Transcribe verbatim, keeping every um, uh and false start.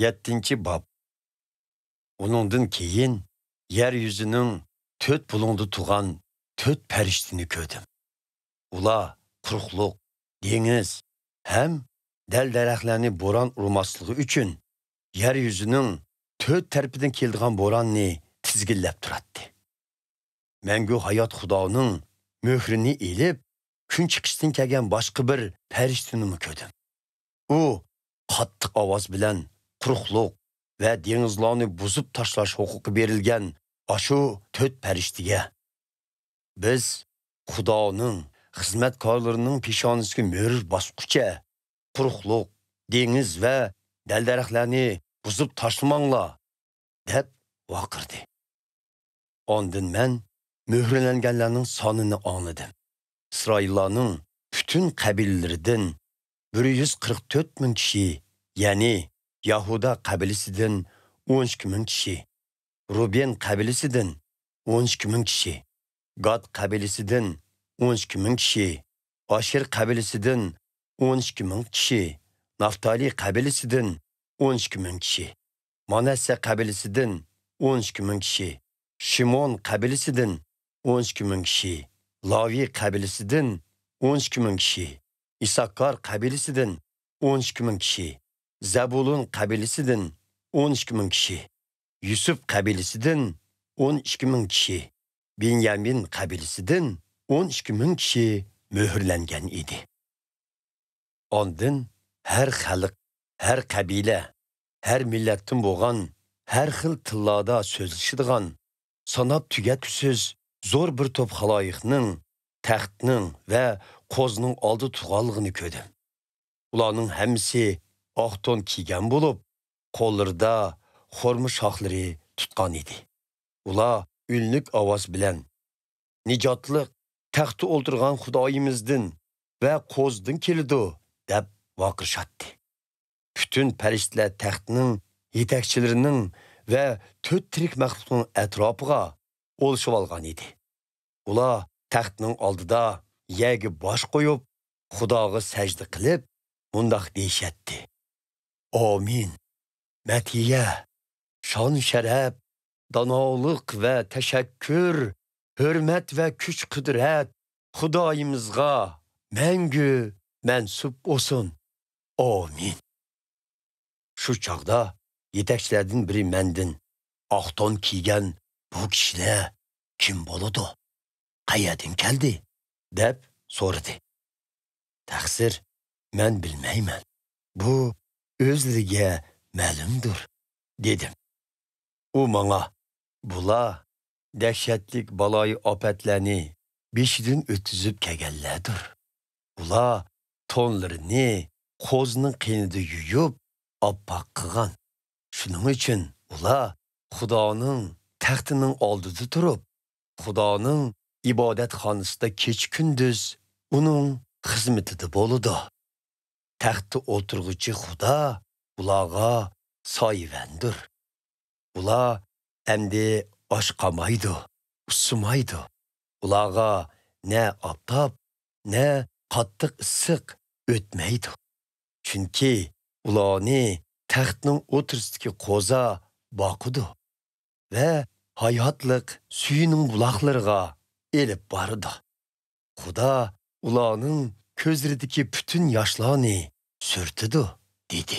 يەتتىنچى باب. ئۇنىڭدىن كېيىن يەر يۈزىنىڭ تۆت بۇلۇڭدا تۇرغان تۆت پەرىشتىنى كۆردۈم. ئۇلار قۇرۇقلۇق، دېڭىز ھەم دەل-دەرەخلەرنى بوران ئۇرماسلىقى ئۈچۈن يەر يۈزىنىڭ تۆت تەرىپىدىن كېلىدىغان بوراننى تىزگىنلەپ تۇراتتى. مەڭگۈ ھايات خۇدانىڭ مۆھرىنى ئېلىپ، كۈن چىقىشتىن كەلگەن باشقا بىر پەرىشتىنىمۇ كۆردۈم. ئۇ قاتتىق ئاۋاز بىلەن قۇرۇقلۇق ۋە دېڭىزلارنى بۇزۇپ تاشلاش ھوقۇقى بېرىلگەن ئاشۇ تۆت پەرىشتىگە، «بىز خۇدانىڭ خىزمەتكارلىرىنىڭ پېشانىسىگە مۆھۈر باسقۇچە، قۇرۇقلۇق، دېڭىز ۋە دەل-دەرەخلەرنى بۇزۇپ تاشلىماڭلار!» دەپ ۋارقىرىدى. ئاندىن مەن مۆھۈرلەنگەنلەرنىڭ سانىنى ئاڭلىدىم. ئىسرائىللارنىڭ پۈتۈن قەبىلىلىرىدىن بىر يۈز قىرىق تۆت مىڭ كىشى، يەنى يەھۇدا قەبىلىسىدىن ئون ئىككى مىڭ كىشى، رۇبېن قەبىلىسىدىن ئون ئىككى مىڭ كىشى، گاد قەبىلىسىدىن ئون ئىككى مىڭ كىشى، ئاشېر قەبىلىسىدىن ئون ئىككى مىڭ كىشى، نافتالى قەبىلىسىدىن ئون ئىككى مىڭ كىشى، مانەسسە قەبىلىسىدىن ئون ئىككى مىڭ كىشى، شىمئون قەبىلىسىدىن ئون ئىككى مىڭ كىشى، لاۋى قەبىلىسىدىن ئون ئىككى مىڭ كىشى، ئىساكار قەبىلىسىدىن ئون ئىككى مىڭ كىشى، زەبۇلۇن قەبىلىسىدىن ئون ئىككى مىڭ كىشى، يۈسۈپ قەبىلىسىدىن ئون ئىككى مىڭ كىشى، بېنيامىن قەبىلىسىدىن ئون ئىككى مىڭ كىشى مۆھۈرلەنگەن ئىدى. ئاندىن ھەر خەلق، ھەر قەبىلە، ھەر مىللەتتىن بولغان، ھەر خىل تىللاردا سۆزلىشىدىغان، ساناپ تۈگەتكۈسىز زور بىر توپ خالايىقنىڭ تەختنىڭ ۋە قوزىنىڭ ئالدىدا تۇرغانلىقىنى كۆردۈم. ئۇلارنىڭ ھەممىسى ئاق تون كىيگەن بولۇپ، قوللىرىدا خورما شاخلىرى تۇتقان ئىدى. ئۇلار ئۈنلۈك ئاۋاز بىلەن، «نىجاتلىق تەختتە ئولتۇرغان خۇدايىمىزدىن ۋە قوزىدىن كېلىدۇ!» دەپ ۋارقىرىشاتتى. پۈتۈن پەرىشتىلەر تەختنىڭ يېتەكچىلىرىنىڭ ۋە تۆت تىرىك مەخلۇقنىڭ ئەتراپىغا ئولىشىۋالغان ئىدى. ئۇلار تەختنىڭ ئالدىدا يەرگە باش قويۇپ، خۇداغا سەجدە قىلىپ، مۇنداق دېيىشەتتى: «ئامىن! مەدھىيە، شان-شەرەپ، دانالىق ۋە تەشەككۈر، ھۆرمەت ۋە كۈچ-قۇدرەت خۇدايىمىزغا مەڭگۈ مەنسۇپ بولسۇن! ئامىن!» شۇ چاغدا يېتەكچىلەردىن بىرى مەندىن: «ئاق تون كىيگەن بۇ كىشىلەر كىم بولىدۇ؟ قەيەردىن كەلدى؟» دەپ سورىدى. «تەقسىر، مەن بىلمەيمەن. بۇ ئۆزلىرىگە مەلۇمدۇر» دېدىم. ئۇ ماڭا: «بۇلار دەھشەتلىك بالايىئاپەتلەرنى بېشىدىن ئۆتكۈزۈپ كەلگەنلەردۇر. ئۇلار تونلىرىنى قوزىنىڭ قېنىدا يۇيۇپ، ئاپئاق قىلغان. شۇنىڭ ئۈچۈن ئۇلار خۇدانىڭ تەختىنىڭ ئالدىدا تۇرۇپ، خۇدانىڭ ئىبادەتخانىسىدا كېچە-كۈندۈز ئۇنىڭ خىزمىتىدە بولىدۇ. تەختتە ئولتۇرغۇچى خۇدا ئۇلارغا سايىۋەندۇر. ئۇلار ئەمدى ئاچ قالمايدۇ، ئۇسسىمايدۇ. ئۇلارغا نە ئاپتاپ، نە قاتتىق ئىسسىق ئۆتمەيدۇ. چۈنكى ئۇلارنى تەختنىڭ ئوتتۇرىسىدىكى قوزا باقىدۇ ۋە ھاياتلىق سۈيىنىڭ بۇلاقلىرىغا ئېلىپ بارىدۇ. خۇدا ئۇلارنىڭ كۆزلىرىدىكى پۈتۈن ياشلارنى سۈرتىدۇ» دېدى.